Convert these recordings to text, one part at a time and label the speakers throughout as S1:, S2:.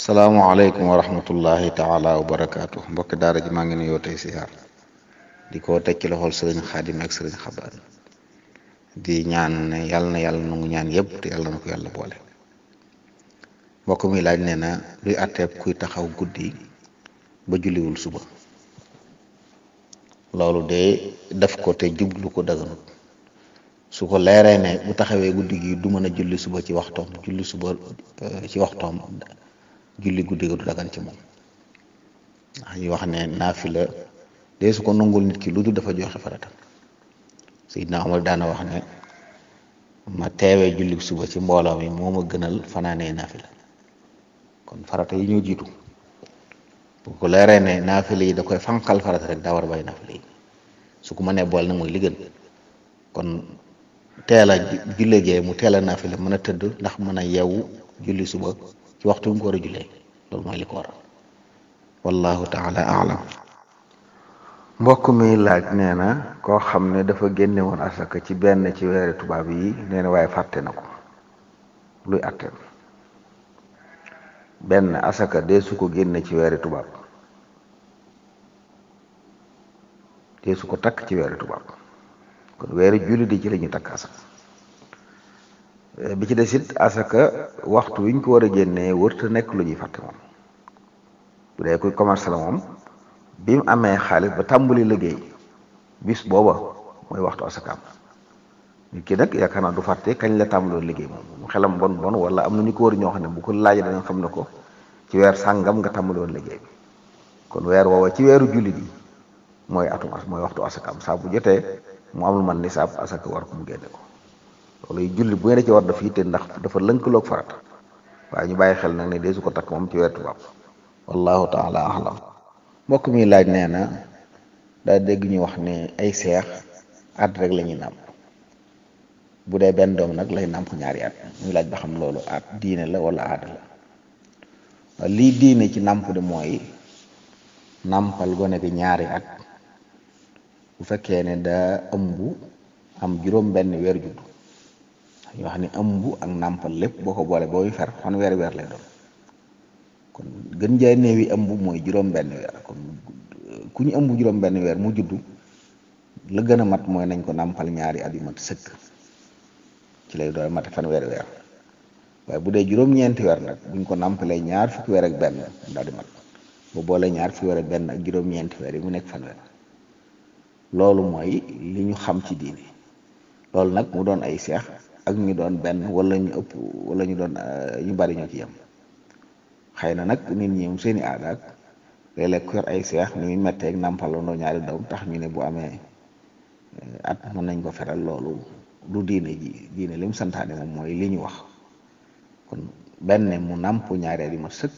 S1: salaamaaleykum wa rahmatullahi taala wa barakaatu mbokki daara ji maa ngi nuyoo tey siyaar di ko teg ci loxol sëriñ xaadim ak sëriñ xabaan di ñaan ne yàlla na yàlla nangu ñaan yëpp te yàlla na ko yàlla boole. mbokk mi laaj nee na luy àtteeb kuy taxaw guddi ba julliwul suba. loolu de def ko te jublu ko daganut su ko leeree ne bu taxawee guddi gi du mën a julli suba ci waxtoom julli suba ci waxtoom julli guddi ga du dagan ci moom ndax ñu wax ne naafila de su ko nangul nit ki lu dul dafa joxe farata. Seydina Omar daana wax ne ma teewee julli suba ci mbooloo mi moo ma gënal fanaanee naafila kon farata yi ñoo jiitu bu ko leeree ne naafila yi da koy fanqal farata rek daa war a bàyyi naafila yi su ko mënee boole nag mooy li gën kon teel a julli gee mu teel a naafila mën a tëdd ndax mën a yeewu julli suba ci waxtu bi mu ko war a jullee loolu mooy li ko waral wallahu taala alam. mbokk mi laaj nee na koo xam ne dafa génne woon asaka ci benn ci weeri tubaab yi nee na waaye fàtte na ko luy àtte benn asaka dee su ko génne ci weeri tubaab dee su ko takk ci weeri tubaab kon weeri julli di ci la ñu takk asaka bi ci des it asaka waxtu wi ñu ko war a génnee wërta nekk lu ñuy fàtte moom bu dee kuy commerce la moom bi mu amee xaalis ba tàmbali liggéey bis booba mooy waxtu asakaam nit ki nag yaakaar naa du fàtte kañ la tàmbaloon liggéey moom mu xelam bon bon wala am na ñu ko war ñoo xam ne bu ko laajee dañoo xam ne ko ci weer sàngam nga tàmbaloon liggéey bi kon weer woowa ci weeru jullit yi mooy mooy waxtu asakaam saa bu jotee mu am lu man nisaab asaka war ko mu génne ko loolu jullit bu ngeen ci war daf yitte ndax dafa lënkaloog farata waaye ñu bàyyi xel nag ne dee su ko takk moom ci weer tubaab wallahu taala alam. mbokk mi laaj nee na daa dégg ñu wax ne ay seex at rek la ñuy nàmp bu dee benn doom nag lay nàmp ñaari at ñu laaj ba xam loolu at diine la wala aada la lii diine ci nàmp de mooy nàmpal gone gi ñaari at bu fekkee ne daa ëmb am juróom benn weer judd ñu wax ni ëmb ak nàmpal lépp boo ko boole boo muy fer fanweeri weer lay doon kon gën jaay néewi ëmb mooy juróom benn weer kon ku ñu ëmb juróom benn weer mu juddu la gën a mat mooy nañ ko nàmpal ñaari at yu mat sëkk ci lay doon mat fanweeri weer waaye bu dee juróom-ñeenti weer nag buñ ko nàmpalee ñaar fukki weer ak benn daal di mat bu boolee ñaar fukki weer ak benn ak juróom-ñeenti weer yi mu nekk fanweer loolu mooy li ñu xam ci diine loolu nag mu doon ay seex ak ñu doon benn wala ñu ëpp wala ñu doon ñu bari ñoo ci yem xëy na nag nit ñi moom seeni aada ak léeg-léeg ku yor ay seex ni muy metteeg nàmpalandoo ñaari doom tax ñu ne bu amee at mën nañ ko feral loolu du diine ji diine li mu santaane moom mooy li ñu wax kon benn mu nàmp ñaari at yi ma sëkk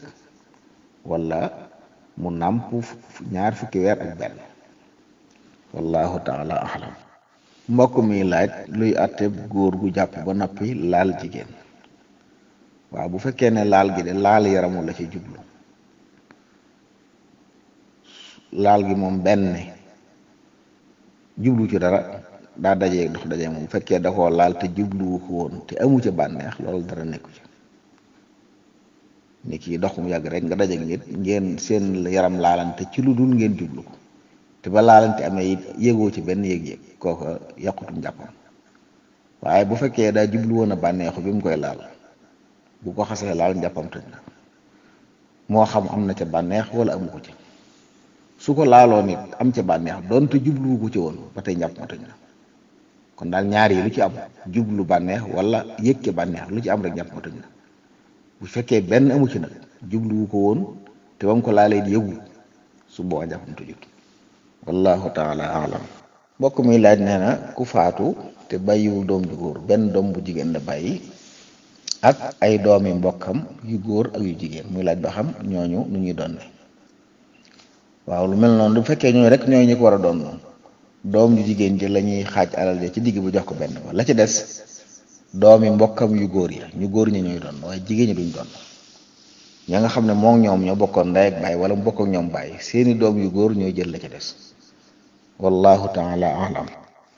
S1: wala mu nàmp ñaar fukki weer ak benn wallahu taala alam. mbokk mi laaj luy àtte góor gu jàpp ba noppi laal jigéen. waaw bu fekkee ne laal gi de laal yaramu la ci jublu laal gi moom benn jublu ci dara daa dajee dox dajee moom bu fekkee da koo laal te jubluwu ko woon te amu ca bànneex loolu dara nekku ci ni kii dox mu yàgg rek nga dajeeg nit ngeen seen yaram laalante ci lu dul ngeen jublu ko te ba laalante amee it yégoo ci benn yëg-yëg kooka yàqutum jàppam waaye bu fekkee daa jublu woon a bànneexu bi mu koy laal bu ko xasee laal njàppam tëj na moo xam am na ca bànneex wala amu ko ci su ko laaloo nit am ca bànneex doonte jubluwu ko ci woon ba tey njàpp ma tëj na kon daal ñaar yi lu ci am jublu bànneex wala yëg ca bànneex lu ci am rek njàpp ma tëj na bu fekkee benn amu ci nag jubluwu ko woon te ba mu ko laalee di yëgu su boo njàppam tëjut wallahu taala alam. mbokk mi laaj nee na ku faatu te bàyyiwul doom ju góor benn doom bu jigéen la bàyyi ak ay doomi mbokkam yu góor ak yu jigéen muy laaj ba xam ñooñu nu ñuy doon waaw lu mel noonu bu fekkee ñooñu rek ñooñu ñu ko war a doon noonu doom yu jigéen ji la ñuy xaaj alal ja ci digg bu jox ko benn ba la ci des doomi mbokkam yu góor ya ñu góor ñi ñooy doon waaye jigéen ñi duñ doon ña nga xam ne moom ñoom ñoo bokkoon ndey ak baay wala mu bokk ak ñoom baay seeni doom yu góor ñooy jël la ci des wallahu taala alam.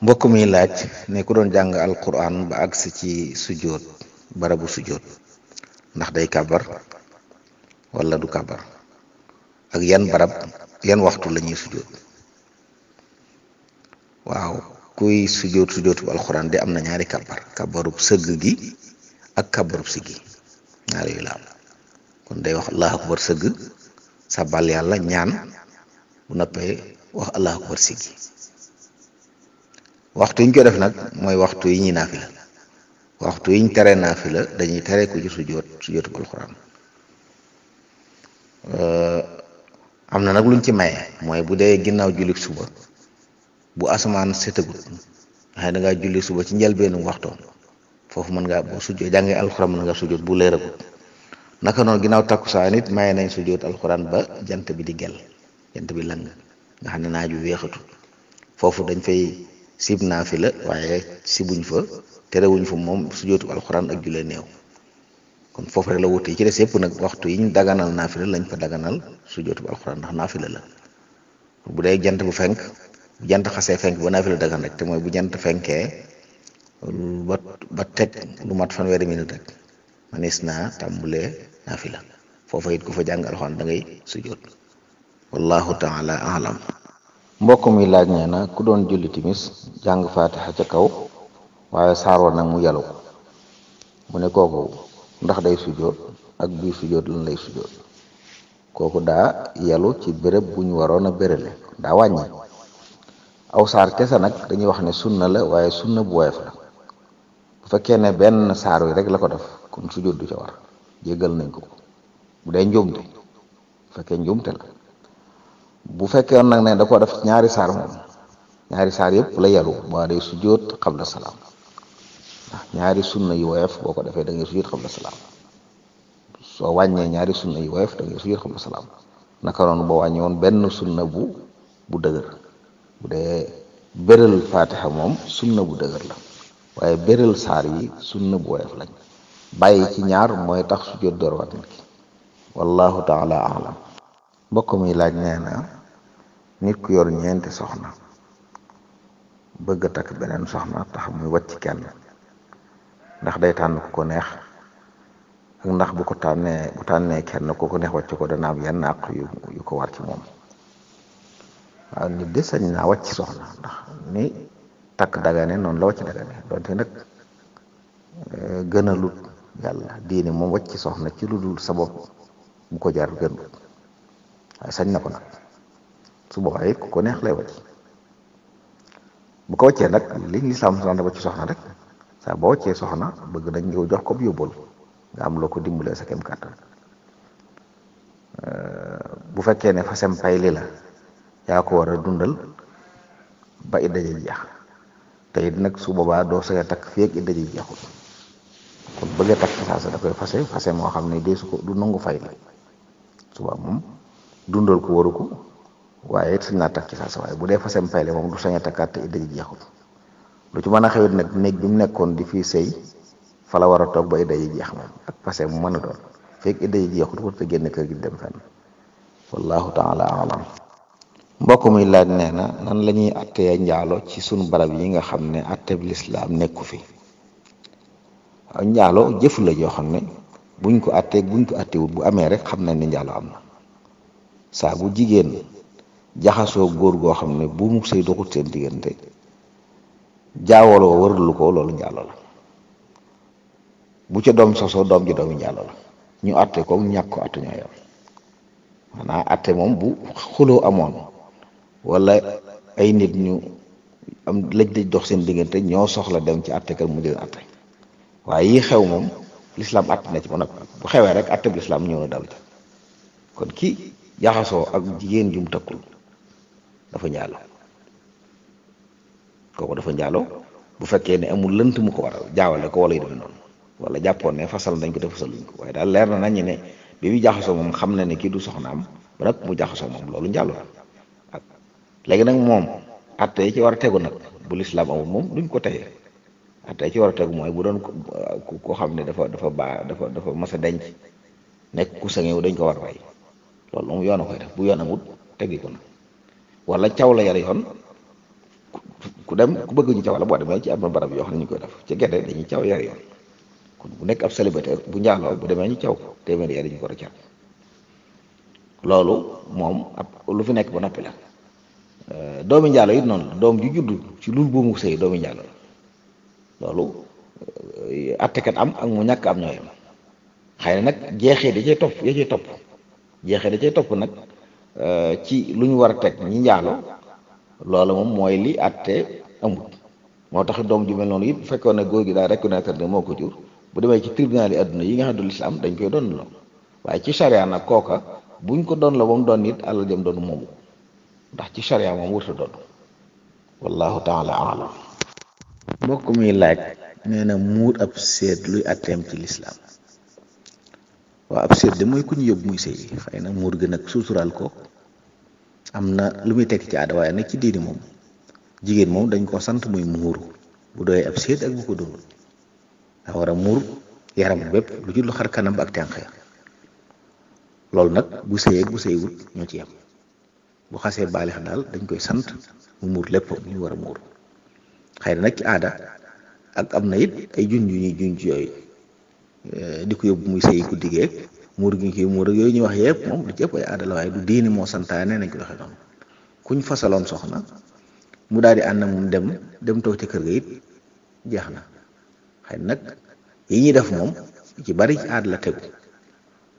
S1: mbokk mi laaj ne ku doon jàng alquran ba agsi ci sujjóot barabu sujjóot ndax day kàbbar wala du kàbbar ak yan barab yan waxtu la ñuy sujjóot. waaw kuy sujjóot bu alxuraan de am na ñaari kàbbar, kàbbarub sëgg gi ak kàbbarub siggi, ñaari yu la am. kon day wax allahu akbar sëgg sàbbal yàlla ñaan, bu noppee wax allahu akbar siggi. waxtu yi ñu koy def nag mooy waxtu yi ñuy naafila. waxtu yi ñu tere naafila dañuy tere ku ci sujjóotu bu alxuraan. am na nag luñ ci maye, mooy bu dee ginnaaw julli suba bu asamaan setagut xëy da ngaa julli suba ci njëlbeenu waxtoon, foofu mën ngaa boo sujjóot jàngee alxuraan mën nga sujjóot bu leeragut. naka noonu ginnaaw takkusaan nit maye nañ sujjóot alxuraan ba jant bi di gel, jant bi lang nga xam ne naaj wi weexatul, foofu dañ fay sib naafila waaye sibuñ fa terewuñ fa moom sujjóotu alxuraan ak jullee néew. kon foofu rek la wute, ci des yëpp nag waxtu yi ñu daganal naafila lañ fa daganal sujjóotu alxuraan ndax naafila la. bu dee jant bu fenk, bu jant xasee fenk ba naafila dagan rek, te mooy bu jant fenkee ba teg lu mat fanweeri minute rek manis naa tàmbulee naafila. foofa it ku fa jàng alxuraan da ngay sujjóot. wallahu taala alam. mbokk mi laaj nee na ku doon julli timis jàng faatixa ca kaw waaye saar wa nag mu yalu ko, mu ne kooku ndax day sujjóot ak buy sujjóot lan lay sujjóot. kooku daa yalu ci béréb bu ñu waroon a bérale, daa wàññi aw saar kese nag dañuy wax ne sunna la, waaye sunna bu woyof la. bu fekkee ne benn saar wi rek la ko def kon sujjóot du ca war, jéggal nañ ko bu dee njuumte, bu fekkee njuumte la. bu fekkee nag ne da ko def ñaari saar moom, ñaari saar yëpp la yalu, waa day sujjóot qabla salaam. ndax ñaari sunna yu woyof boo ko defee da ngay sujjóot qabla salaam. soo wàññee ñaari sunna yu woyof da ngay sujjóot qabla salaam. naka noonu boo wàññee woon benn sunna bu dëgër. bu dee béral faatixa moom sunna bu dëgër la, waaye béral saar yi sunna bu woyof lañ. bàyyi ci ñaar mooy tax sujjóot door wat nit ki. wallahu taala alam. mbokk mi laaj nee na nit ku yor ñeenti soxna bëgg a takk beneen soxna tax muy wàcc kenn, ndax day tànn ku ko neex, ak ndax bu tànnee kenn ku ko neex wàcc ko dana am yenn àq yu ko war ci moom. waaw nit de sañ naa wàcc soxna, ndax ni takk dagane noonu la wàcc dagane, donte nag gën a lut yàlla diine moom wàcc soxna ci lu dul sa bopp bu ko jaar gën waaye sañ na ko nag. su boobaa it ku ko neex lay wàcc. bu ko wàccee nag li lislaam sant wàcc soxna rek, saa boo wàccee soxna bëgg nañ nga jox ko bu yóbbul nga am loo ko dimbalee sa kem kàttan. bu fekkee ne fasem pay li la, yaa ko war a dundal ba idda ji jeex, te it nag su boobaa doo sañ a takk fii ak idda ji jeexul. kon bëggee takk saasa da koy fase moo xam ne deesu ko du nangu fay la. suba moom dundal ko waru ko, waaye it sañ naa takk ci saasa. waaye bu dee fasem pay li moom du sañ a takkaat te idda ji jeexul. lu ci mën a xewit nag néeg bi mu nekkoon di fii sëy fa la war a toog ba idda ji jeex moom, ak fase mu mën a doon fekk idda ji jeexul war te génn kër gi dem fenn. wallahu taala alam. mbokk muy laaj nee na nan la ñuy attee njaalo ci sunu barab yi nga xam ne atteb lislaam nekku fi. njaalo jëf la joo xam ne buñ ko attewut bu amee rek xam nañ ne njaalo am na. saa bu jigéen jaxasoo góor goo xam ne bu mu sëy doxut seen diggante, jaawaloo wërlu ko, loolu njaalo la. bu ca doom sosoo doom ji doomi njaalo la. ñu atte ko ñàkk ko atte ñoo yam. maanaam atte moom bu xuloo amoon wala ay nit ñu am lëj dox seen diggante, ñoo soxla dem ci attekat mu jël atte. waaye yi xew moom lislaam atte na ci ba noppi, bu xewee rek atte bi lislaam ñëw na dal ci. kon ki jaxasoo ak jigéen jum takkul dafa njaalo, kooku dafa njaalo. bu fekkee ne amul lënt mu ko waral jaawale ko wala yu demee noonu, wala jàppoon ne fasal nañ ko te fasaluñ ko, waaye daal leer na nañ ne bi mu jaxasoo moom xam na ne kii du soxnaam ba nag mu jaxasoo moom, loolu njaalo ak léegi nag moom atte yi ci war a tegu nag bu lislaam amul moom duñ ko teye. atte yi ci war a tegu mooy bu doon koo xam ne dafa mas a denc nekk ku sangewu dañ ko war a rey, loolu moom yoon a koy def. bu yoon amut teggi ko nag, wala caw la yar yoon ku bëgg ñu caw la boo demee ci am na barab yoo xam ne ñu koy def ci gerte dañuy caw yar yoon. kon bu nekk ab célibataire bu njaaloo bu demee ñu caw ko téeméeri yar ñu ko war a caw. loolu moom ab lu fi nekk ba noppi la. doomi njaalo it noonu la doom ju juddu ci lul bu mu sëy doomi njaalo loolu attekat am ak mu ñàkk am ñooyam xëy na nag jeexee da cay topp jeexee da cay topp nag ci lu ñu war a teg ñi njaalo loola moom mooy li atte amut moo tax doom ju mel noonu it bu fekkoon ne góor gi daa reconnaître ne moo ko jur bu demee ci tribunal yi àdduna yi nga xam ne du lislaam dañ koy doon loo waaye ci charia nag kooka buñ ko doon la ba mu doon nit àlla jëm doon moomu ndax ci charia moom wërta doon wallahu taala alam. mbokk mi laaj nee na muur ab seet luy atteem ci lislaam. waaw ab seet de mooy ku ñu yóbbu muy sëy xëy na muur gi nag suuturaal ko am na lu muy tekk ci aada waaye nag ci diini moom jigéen moom dañ ko sant muy muuru bu doyee ab seet ak bu ko doonul daa war a muur yaram bépp lu ci lu xar kanam ba ak tenq ya loolu nag bu sëyee ak bu sëywut ñoo ci yem bu xasee baaleex daal dañ koy sant mu muur lépp ñu war a muur xëy na nag ci aada ak am na it ay junj yu ñuy junj yooyu di ko yóbbu muy sëy guddi geeg muur gi ñu koy muur ak yooyu ñuy wax yëpp moom du ci ëpp ay aada la waaye du diini moo santaane nañ ko doxee noonu kuñ fasaloon soxna mu daal di ànd ak moom dem toog ci kër ga it jeex na xëy na nag yi ñuy def moom ci bari ci aada la tegu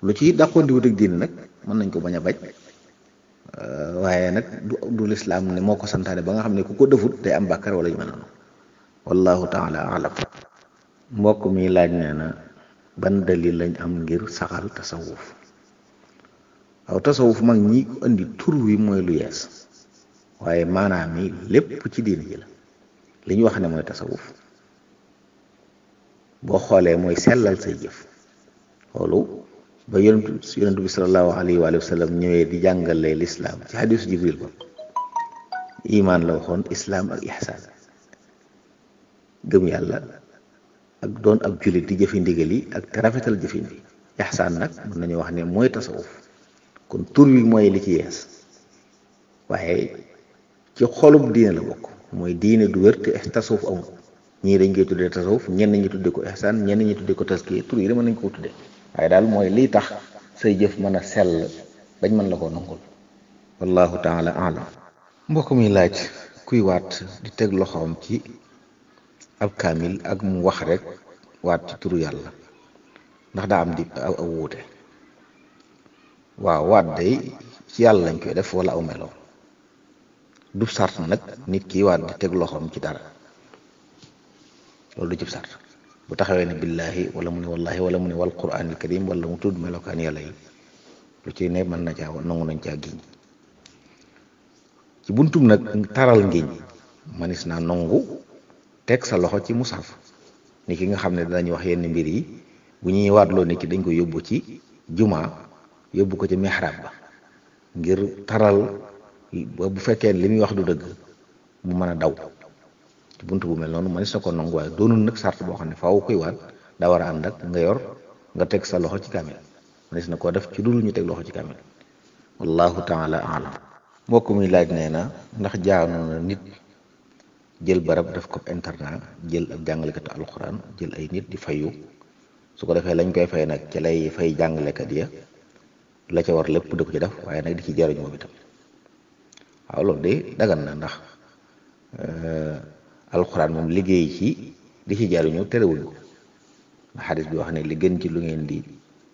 S1: lu ci dàqoon di wut ak diini nag mën nañ ko bañ a bañ waaye nag du lislaam ne moo ko santaane ba nga xam ne ku ko defut day am bàkkar wala yu mel noonu wallahu taala alam. mbokk mi laaj nee na ban dalil lañ am ngir saxal tasawuf. waaw tasawuf mag ñi ko indi tur wi mooy lu yees waaye maanaam mi lépp ci diine ji la li ñu wax ne mooy tasawuf boo xoolee mooy sellal say jëf loolu ba yonentu bi sallallahu alayhi wa sallam ñëwee di jàngale lislaam ci hadisu jibril ba imaan la waxoon islaam ak ihsaan gëm yàlla ak doon ab jullit di jëfi ndigal yi ak te rafetal jëfin bi ihsaan nag mën nañu wax ne mooy tasawuf kon tur wi mooy li ci yees waaye ci xolub diine la bokk mooy diine du wér te tasawuf amul ñii dañ koy tuddee tasawuf ñenn ñi tuddee ko ihsaan ñenn ñi tuddee ko taskiya tur yi dama nañ ko tuddee waaye daal mooy liy tax say jëf mën a sell bañ mën la koo nangul wallahu taala alam. mbokk mi laaj kuy waat di teg loxoom ci ab kaamil ak mu wax rek waat ci turu yàlla ndax daa am di aw wuute. waaw waat day ci yàlla lañ koy def wala aw melo du sart nag nit ki waat di teg loxoom ci dara loolu du ci sart bu taxawee ne billaahi wala mu ne wallaahi wala mu ne wal quraanil karim wala mu tudd melokaan yàlla yi lu ci ne mën na caa nangu nañ caa giñ ci buntum nag taral ngiñ manis naa nangu teg sa loxo ci musaf ni ki nga xam ne danañ wax yenn mbir yi bu ñuy waatloo nit ki dañ ko yóbbu ci jumaa yóbbu ko ci mihrab ba ngir taral ba bu fekkee li muy wax du dëgg mu mën a daw ci bunt bu mel noonu manis na ko nangu waaye doonul nag sart boo xam ne faaw koy waat daa war a ànd ak nga teg sa loxo ci kamil manis na koo def ci dul ñu teg loxo ci kamil wallahu taala alam. mbokk mi laaj nee na ndax jaanu na nit jël barab def ko internat jël ak jàngalekatu alxuraan jël ay nit di fayu su ko defee lañ koy fay nag ci lay fay jàngalekat ya la ca war lépp da ko ci def waaye nag di ci jariñ moom itam waaw loolu de dagan na ndax alxuraan moom liggéey ci di ci jariñu terewuñ ko ndax xadis bi wax ne li gën ci lu ngeen di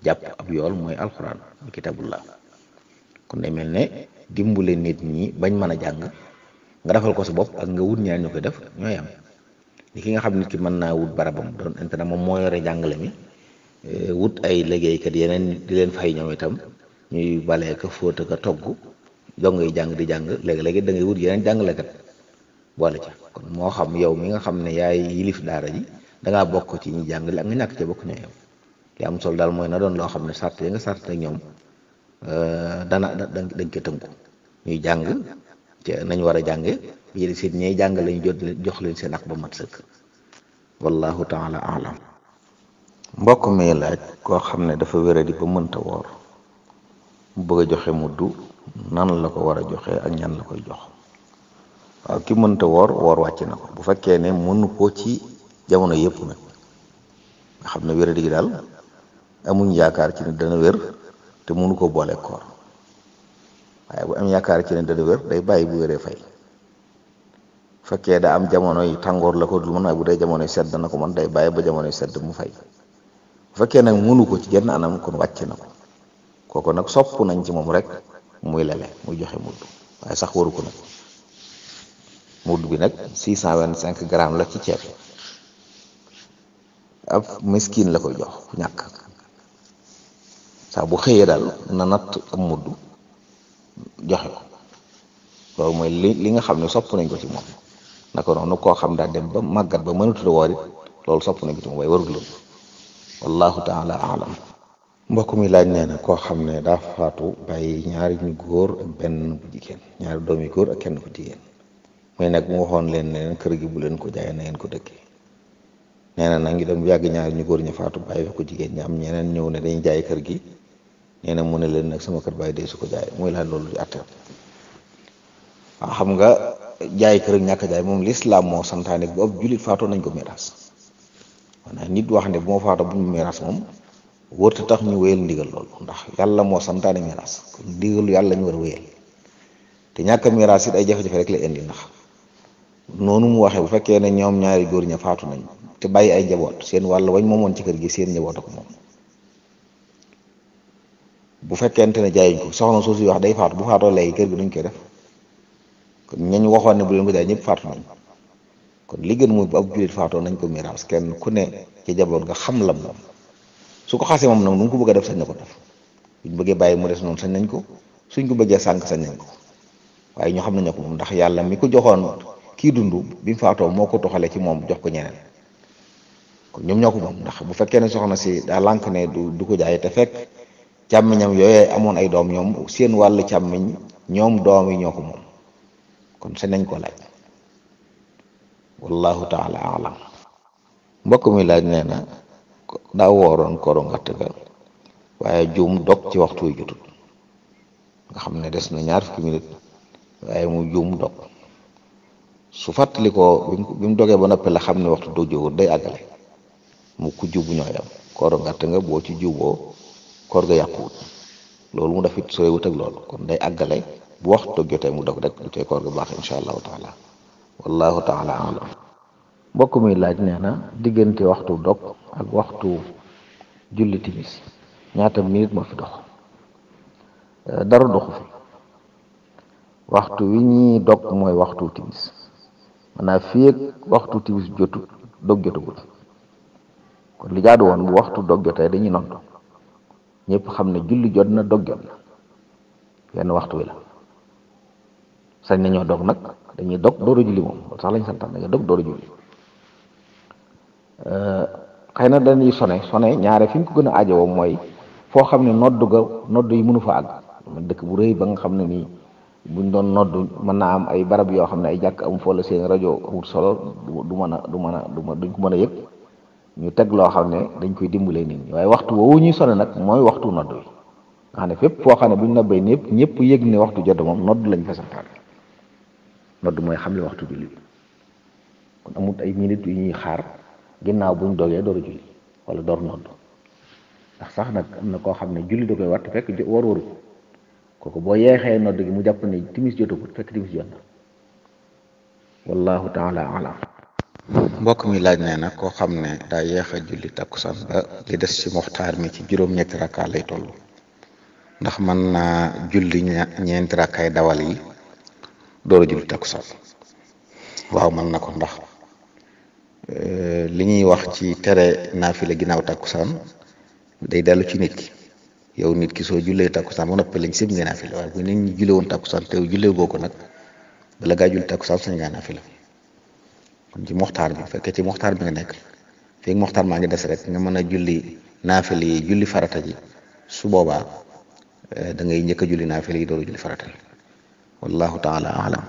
S1: jàpp ab yool mooy alxuraan kitabullah kon day mel ne dimbule nit ñi bañ mën a jàng nga defal ko sa bopp ak nga wut ñaar ñu koy def ñooy am li ki nga xam nit ki mën naa wut barabam doon internet moom moo yore jàngale mi wut ay liggéeykat yeneen di leen fay ñoom itam ñuy balee ka fóot ka togg dong ngay jàng di jàng léegi-léegi da ngay wut yeneen jàngalekat boole ca kon moo xam yow mi nga xam ne yaay yilif daara ji dangaa bokk ci ñi jàngale ak nga ñàkk ca bokk ñooy am li am solo daal mooy na doon loo xam ne sart yi nga sart ak ñoom dañ ko tënku ñuy jàng ca nañ war a jànge yéri seen ñay jàng lañu jox leen seen ak ba mat sëkk wallahu taala alam. mbokk mi laaj koo xam ne dafa wéradi ba mënta woor mu bëgg a joxe muddu nan la ko war a joxe ak ñan la koy jox. waaw ki mënta woor wàcc na ko bu fekkee ne mënu ko ci jamono yëpp nag nga xam ne wéradi gi daal amuñ yaakaar ci ne dana wér te mënu ko boole koor waaye bu am yaakaar ci ne dana wér day bàyyi bu wéree fay. bu fekkee daa am jamono yi tàngoor la ko dul mën waaye bu dee jamono yi sedd na ko man day bàyyi ba jamono yi sedd mu fay. bu fekkee nag mënu ko ci genn anam kon wàcc na ko kooku nag sopp nañ ci moom rek muy lele muy joxe mudd waaye sax waru ko nag. mudd bi nag 625 grammes la ci ceeb ab miskin la koy jox ku ñàkk saa bu xëyee daal na natt am mudd joxe ko loolu mooy li nga xam ne sopp nañ ko ci moom. naka noonu koo xam daa dem ba màggat ba mënatul woor it loolu sopp nañ ko ci moom waaye warul loolu wallahu taala alam. mbokk mi laaj nee na koo xam ne daa faatu bàyyi ñaari ñu góor ak benn bu jigéen ñaari doom yu góor ak kenn ku jigéen mooy nag mu waxoon leen ne kër gi bu leen ko jaayee na ngeen ko dëkkee nee na nag ngi dem yàgg ñaari ñu góor ñu faatu bàyyi ko jigéen ñi am ñeneen ñëw ne dañuy jaay kër gi nee na mu ne leen nag sama kër bàyyi dee su ko jaay muy laaj loolu di àtte. waaw xam nga jaay kër ak ñàkk jaay moom lislaam moo santaane bu ab jullit faatoo nañ ko miraas maanaam nit wax ne bu ma faatoo bu ñu miraas moom wërta tax ñu wéyal ndigal loolu ndax yàlla moo santaane miraas kon ndigalu yàlla ñu war a wéyal te ñàkk miraas it ay jafe-jafe rek la indi ndax noonu mu waxee bu fekkee ne ñoom ñaari góor ña faatu nañ te bàyyi ay njaboot seen wàll wañ moomoon ci kër gi seen njaboot ak moom bu fekkente ne jaayuñ ko soxna soo si wax day faatu bu faatoo léegi kër gi duñ koy def kon ñañ waxoon ne bu leen ko jaay ñëpp faatu nañ kon li gën mooy bu ab jullit faatoo nañ ko miraas kenn ku ne ci jaboot nga xam lam moom su ko xasee moom nag nu mu ko bëgg a def sañ na ko def buñ bëggee bàyyi mu des noonu sañ nañ ko suñ ko bëggee sànq sañ nañ ko waaye ñu xam nañu ko moom ndax yàlla mi ko joxoon kii dund bi mu faatoo moo ko toxalee ci moom jox ko ñeneen kon ñoom ñoo ko moom ndax bu fekkee ne soxna si daa lànk ne du ko jaay te fekk càmmiñam yooyee amoon ay doom ñoom seen wàllu càmmiñ ñoom doom yi ñoo ko moom kon sañ nañ ko laaj wallahu taala alam. mbokk mi laaj nee na daa wooroon koro ngatt ga waaye juum dog ci waxtu wi jotut nga xam ne des na ñaar fukki minute waaye mu juum dog su fàttali ko bi mu dogee ba noppi la xam ne waxtu doo jógut day àggale mu ku jubu ñooyam koro ngatt nga boo ci juboo koor ga yàquwut loolu mu def it sooy wut ak loolu kon day àggale bu waxtu dog jotee mu dog rek du tee koor ga baax insha allahu taala wallahu taala alam. mbokk mi laaj nee na diggante waxtu dog ak waxtu julli timis ñaata minute moo fi dox. dara doxu fi waxtu wi ñuy dog mooy waxtu timis maanaam fii ak waxtu timis jotut dog jotagul kon li jaadu woon bu waxtu dog jotee dañuy nodd ñëpp xam ne julli jot na dog jot na yenn waxtu wi la sañ nañoo dog nag dañuy dog door a julli moom loolu sax lañ santaan dañuy dog door a julli xëy na dañuy sone ñaare fi ñu ko gën a aajowoo mooy foo xam ne nodd yi mënu fa àgg dëkk bu rëy ba nga xam ne nii buñ doon nodd mën naa am ay barab yoo xam ne ay jàkk am foo la seen rajo amul solo duñ ko mën a yëg ñu teg loo xam ne dañ koy dimbalee nit ñi waaye waxtu woowu ñuy sone nag mooy waxtu nodd yi nga xam ne fépp foo xam ne buñ nobbee ñëpp yëg ne waxtu jot moom nodd lañ fa santaane nodd mooy xam ne waxtu julli bi kon amut ay minutes yu ñuy xaar ginnaaw buñ dogee door a julli wala door nodd ndax sax nag am na koo xam ne julli da koy war te fekk waru kooku boo yeexee nodd gi mu jàpp ne timis jotagut fekk timis jot na wallahu taala alam. mbokk mi laaj nee na koo xam ne daa yeex a julli takkusaan ba li des ci moxtaar mi ci juróom-ñetti rakkaa lay toll ndax mën naa julli ñeenti rakkaay dawal yi door a julli takkusaan. waaw mën na ko ndax li ñuy wax ci tere naafila ginnaaw takkusaan day dellu ci nit ki yow nit ki soo jullee takkusaan ba noppi lañ sib nga naafila waaye bu nit ñi jullee woon takkusaan te yow jullee goo ko nag bala ngaa julli takkusaan sañ ngaa naafila kon ci moxtaar bi fekkee ci moxtaar bi nga nekk feeg moxtaar maa ngi des rek nga mën a julli naafila yi julli farata ji su boobaa da ngay njëkk a julli naafila yi door a julli farata yi wallahu taala alam.